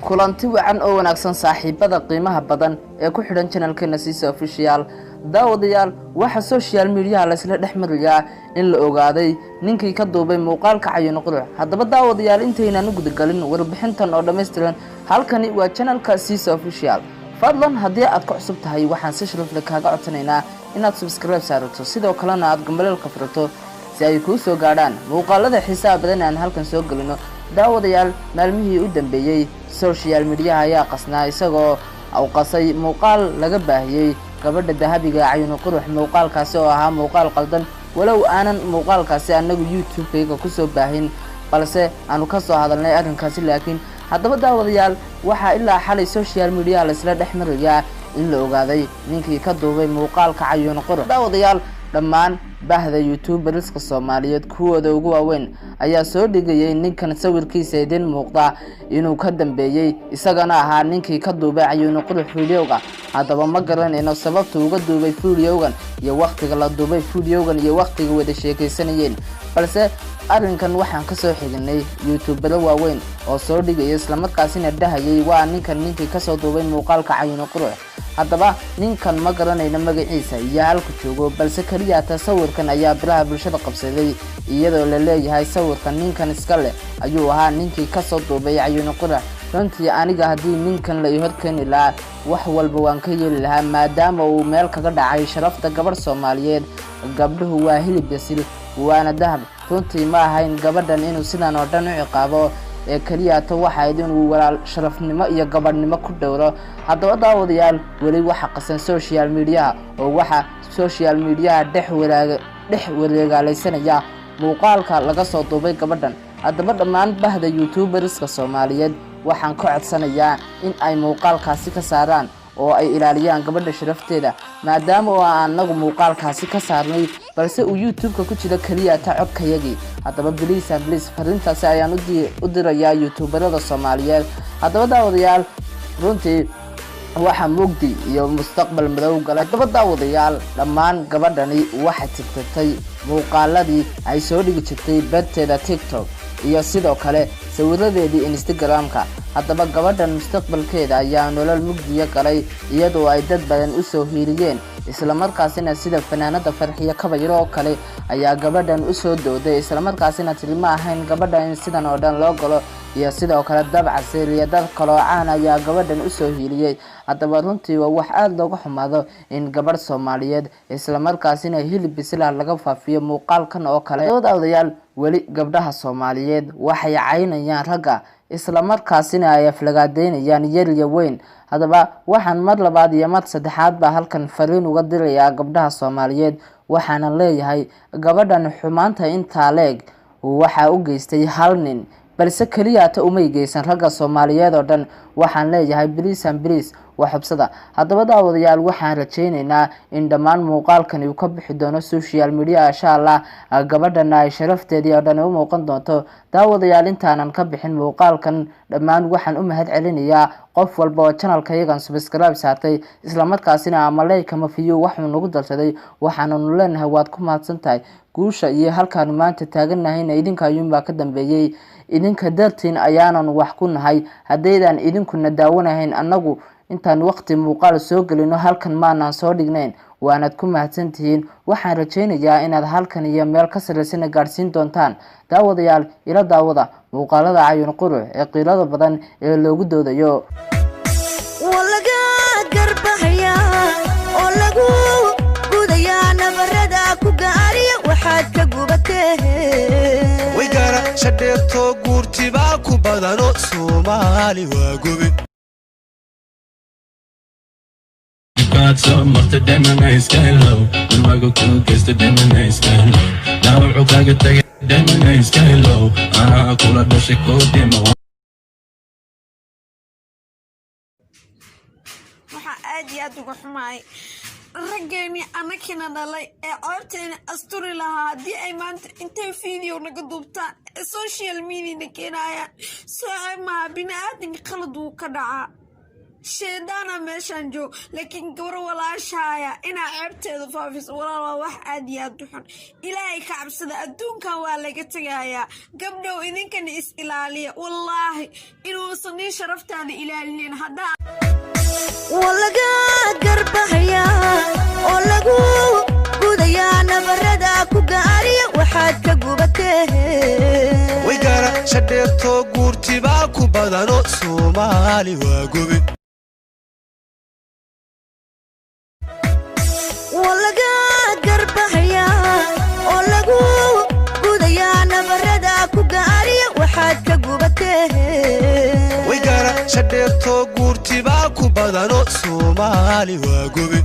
Kulanti wacan oo wanaagsan, saaxiibada qiimaha badan ee ku xidhan channelkeena Cisa Official. Daawadayaal, waxaa social mediaha laysla dhex marayaa in la ogaaday ninkii ka duubay muuqaalka Cayuun Qurux. Haddaba daawadayaal, intaynaan u gudagalin warbixintan oo dhammaystiran, halkani waa channelka Cisa Official. Fadlan haddii aad ku cusub tahay, waxaan si sharaf leh kaaga codsanaynaa inaad subscribe saarato, sidoo kalena aad gambaleelka furato si ay kuu soo gaadhaan muuqaalada xiisaha badan aan halkan soo gelino. Daawadayaal, maalmihii u dambeeyey social mediaha ayaa qasnaa, isagoo u qasay muuqaal laga baahiyey gabadha dahabiga Cayuun Qurux, muuqaalkaasi oo ahaa muuqaal qaldan. Walow aanan muuqaalkaasi anagu YouTube-kayga kusoo baahin, balse aanu ka soo hadalnay arrinkaasi. Laakiin haddaba daawadayaal, waxaa ilaa xalay social mediaha laisla dhex marayaa in la ogaaday ninkii ka duubay muuqaalka Cayuun Qurux. Daawadayaal, dhammaan bahda youtuberska Soomaaliyeed kuwooda ugu waaweyn ayaa soo dhigayay ninkan sawirkiisa idin muuqda inuu ka dambeeyey, isagana ahaa ninkii ka duubay Cayuun Qurux videoga. Haddaba ma garanayno sababta uga duubay videogan iyo wakhtiga la duubay videogan iyo wakhtiga wada sheekaysanayeen, balse arrinkan waxaan kasoo xiginay youtubero waaweyn oo soo dhigaya, islamarkaasina dhahayay waa ninkan ninkii kasoo duubay muuqaalka Cayuun Qurux. Haddaba ninkan ma garanayno magaciisa iyo halku joogo, balse keliya tasawirkan ayaa biraha bulshada qabsaday, iyadoo la leeyahay sawirkan ninkan iska leh ayuu ahaa ninkii kasoo duubay Cayuun Qurux. Runtii aniga haddii ninkan la i horkeeni lahaa, wax walba waan ka yeeli lahaa, maadaama uu meel kaga dhacay sharafta gabadh Soomaaliyeed. Gabdhuhu waa hilib yasil, waana dahab. Runtii ma ahayn gabadhan inuu sidan oo dhan u ciqaabo, ee keliyaata waxayd inuu walaal sharafnimo iyo gabadhnimo ku dhowro. Haddaba daawadayaal, weli waxa qasan social mediaha oo waxa social mediaha dhex waraag dhex wareegaalaysanaya muuqaalka laga soo duubay gabadhan. Haddaba dhammaan bahda youtuberska Soomaaliyeed waxaan ka codsanayaa in ay muuqaalkaasi ka saaraan oo ay ilaaliyaan gabadha sharafteeda, maadaama oo aan anagu muuqaalkaasi ka saarnay, balse uu YouTube-ka ku jiro keliya ta codkayagii. Haddaba please and please, fariintaasi ayaan u dirayaa youtuberada Soomaaliyeed. Haddaba daawadayaal, runtii waxa mugdi iyo mustaqbal madow galay. Haddaba daawadayaal, dhammaan gabadhani waxay tirtirtay muuqaaladii ay soo dhigi jirtay barteeda TikTok iyo sidoo kale sawiradeedii Instagram-ka. Haddaba gabadhan mustaqbalkeeda ayaa nolol mugdiya galay, iyadoo ay dad badan usoo hiiliyeen, islamarkaasina sida fanaanada Farxiyo Kabayaro oo kale ayaa gabadhan usoo dooday, islamarkaasina tiri ma ahayn gabadha in sidan oo dhan loo galo, iyo sidoo kale Dabcasir iyo dad kaloo caan ayaa gabadhan usoo hiiliyey. Haddaba runtii waa wax aada looga xumaado in gabadh Soomaaliyeed islamarkaasina hilib bislah laga faafiyo muuqaalkan oo kale. Daawadayaal, weli gabdhaha Soomaaliyeed waxay caynayaan ragga, islamarkaasina ay aflagaadeynayaan yar iyo weyn. Haddaba waxaan mar labaad iyo mar saddexaad baa halkan fariin uga dirayaa gabdhaha Soomaaliyeed. Waxaana leeyahay, gabadhan xumaanta intaa leeg waxaa u geystay hal nin, balse keliyaata umay geysan ragga Soomaaliyeed oo dhan. Waxaan leeyahay, please and please, waa xubsada. Haddaba daawadayaal, waxaan rajaynaynaa in dhammaan muuqaalkani uu ka bixi doono social media, insha Allah, gabadhana ay sharafteedii oo dhan u muuqan doonto. Daawadayaal, intaanan ka bixin muuqaalkan, dhammaan waxaan u mahad celinayaa qof walba oo channelkayagan subscribe saartay, islamarkaasina ama like ama view waxuu nagu darsaday. Waxaananu leenahay waad ku mahadsan tahay. Guusha iyo halkaanu maanta taaganahayna idinka ayuunbaa ka dambeeyey, idinka dartiin ayaanan wax ku nahay. Haddaydan idinkuna daawanahayn, annagu intaan waqti muuqaal soo gelino halkan maanaan soo dhignayn. Waanaad ku mahadsantihiin. Waxaan rajaynayaa inaad halkan iyo meel ka sarraysana gaadhsiin doontaan. Daawadayaal, ila daawada muuqaalada Cayuun Qurux ee qiilada badan ee loogu doodayo. Waa laga garbahayaa oo lagu gudayaa nabarada ku gaariya waxaad ka gubatee. Way garasha dheerto, guurtibaa ku badano, Soomaali waa gobe. Kaad soo marta dhimana iska hellow, dulmaga ku geysta dhimana iska hellow, dhaawacu kaga tagay dhimana iska hellow, anaa kula dhashay koo dhima. Waxaa aad iyo aad uga xumaay raggeennii anakina dhalay ee ceebteena asturi lahaa haddii ay maanta intay video naga duubtaan ee social mediana keenayaan. Soo ceeb maaha? Bini aadanka qalad wuu ka dhacaa. Shaydaana meeshaan joog, laakiin gabar walaashaaya inaa ceebteeda faafiso, walaal, waa wax aad iyo aad u xun. Ilaahay ka cabsada, adduunkan waa laga tegayaa. Gabdhow, idinkana is ilaaliya. Wallaahi inuusan nin sharaftaada ilaalinin haddaa. Waa laga garbahayaa oo lagu gudayaa nabarada ku gaariya waxaad ka gubatee. Way garasha dheerto, guurtibaa ku badano, Soomaali waa gobe. Waa laga garbahayaa oo lagu gudayaa nabarada ku gaariya waxaad ka gubatee. Way garasha dheerto, guurtibaa ku badano, Soomaali waa gobe.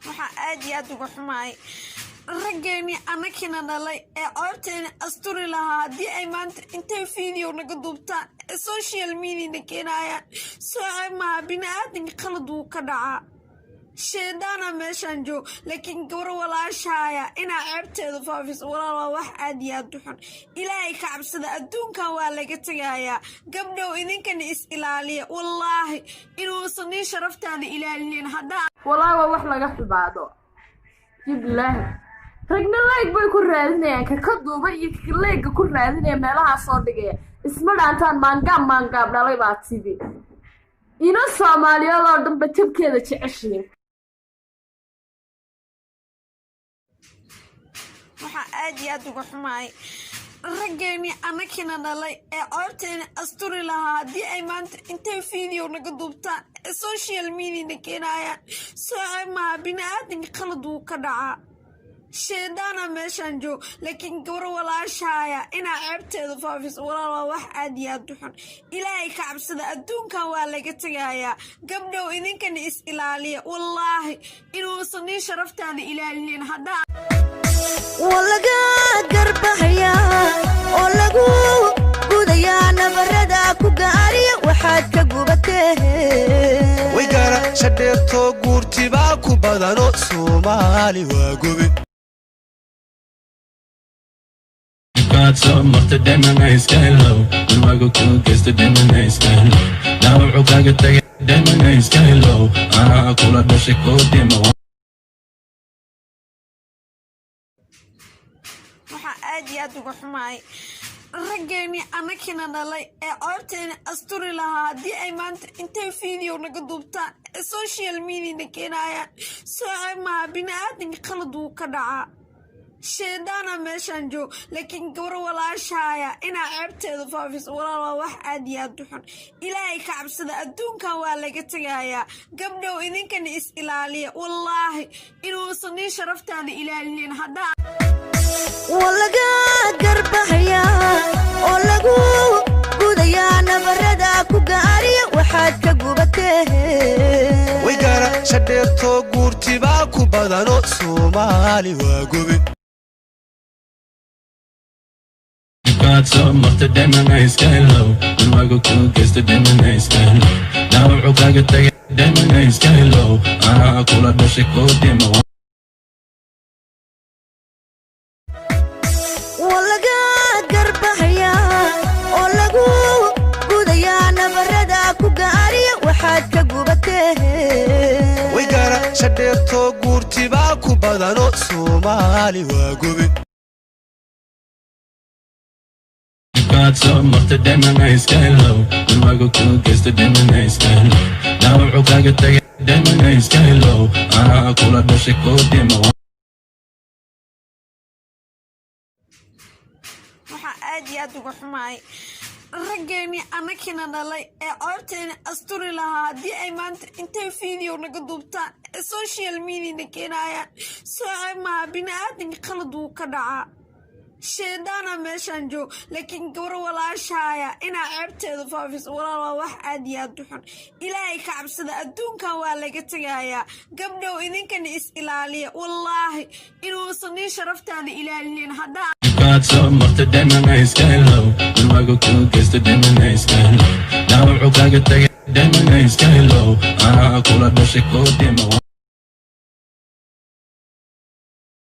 Waxaa aad iyo aad uga xumaay raggeeni anakina dhalay ee ceebteena asturi lahaa haddii ay maanta intay video naga duubtaan ee social mediana keenayaan. Soo ceeb maha, bini-aadanka qalad wuu ka dhacaa. Shaydaana meeshaan joog, laakiin gabar walaashaaya inaa ceebteeda faafiso, walaal, waa wax aad iyo aad u xun. Ilaahay ka cabsada, adduunkan waa laga tegayaa. Gabdhow, idinkana is ilaaliya. Wallaahi inuusan nin sharaftaada ilaalinin haddaa. Walaahi waa wax laga xumaado jiblaahi. Ragna like bay ku raadinayaan, ka duuba iyo ka like-ga ku raadinaya meelahaa soo dhigaya. Isma dhaantaan. Maangaab maangaab dhalay baa tidhi. Ina Soomaaliyeed oo dhanba jabkeeda jeceshiin. Waxaa aad iyo aad uga xumaay raggeeni anakina dhalay ee ceebteena asturi lahaa haddii ay maanta intay video naga duubtaan ee social mediana keenayaan. Soo ceeb maha, bini-aadanka qalad wuu ka dhacaa. Shaydaana meeshaan joog, laakiin gabar walaashaaya inaa ceebteeda faafiso, walaal, waa wax aad iyo aad u xun. Ilaahay ka cabsada, adduunkan waa laga tegayaa. Gabdhow, idinkana is ilaaliya. Wallaahi inuusan nin sharaftaada ilaalinin haddaa. Waa laga garbahayaa oo lagu gudayaa nabarada ku gaariya waxaad ka gubatee. Way garasha dheerto, guurtibaa ku badano, Soomaali waa gobe. Dhibkaad soo martay dhimana iska ilow, dulmagu ku geysta dhimana iska ilow, dhaawacu kaga tagay dhimana iska ilow, anaa kula dhashay kuu dhimo. Waxaa aad iyo aad uga xumaay raggeeni anakina dhalay ee ceebteena asturi lahaa haddii ay maanta intay video naga duubtaan ee social mediana keenayaan. Soo ceeb maha, bini-aadanka qalad wuu ka dhacaa. Shaydaana meeshaan joog, laakiin gabar walaashaaya inaa ceebteeda faafiso, walaal, waa wax aad iyo aad u xun. Ilaahay ka cabsada, adduunkan waa laga tegayaa. Gabdhow, idinkana is ilaaliya. Wallaahi inuusan nin sharaftaada ilaalinin haddaa. Waa laga garbahayaa oo lagu gudayaa nabarada ku gaariya waxaad ka gubatee. Way garasha dheerto, guurtibaa ku badano, Soomaali waa gobe. Dhibkaad soo martay dhimana iska ilow, dulmagu ku geysta dhimana iska ilow, dhaawacu kaga tagay dhimana iska ilow, anaa kula dhashay kuu dhimo. Waa laga garbahayaa oo lagu gudayaa nabarada ku gaariya waxaad ka gubatee. Way garasha dheerto, guurtibaa ku badano, Soomaali waa gobe. Dhibkaad soo martay dhimana iska ilow, dulmagu ku geysta dhimana iska ilow, dhaawacu kaga tagay dhimana iska ilow, anaa kula dhashay kuu dhimo. Waxaa aad iyo aad uga xumaay raggeeni anakina dhalay ee ceebteena asturi lahaa haddii ay maanta intay video naga duubtaan ee social mediana keenayaan. Soo ceeb maha, bini-aadanka qalad wuu ka dhacaa. Shaydaana meeshaan joog, laakiin gabar walaashaaya inaa ceebteeda faafiso, walaal, waa wax aad iyo aad u xun. Ilaahay ka cabsada, adduunkan waa laga tegayaa. Gabdhow, idinkana is ilaaliya. Wallaahi inuusan nin sharaftaada ilaalinin haddaa. Dhibkaad soo martay dhimana iska ilow, dulmagu ku geysta dhimana iska ilow, dhaawacu kaga tagay. Dhimana iska ilow, anaa kula dhashay koo dhima.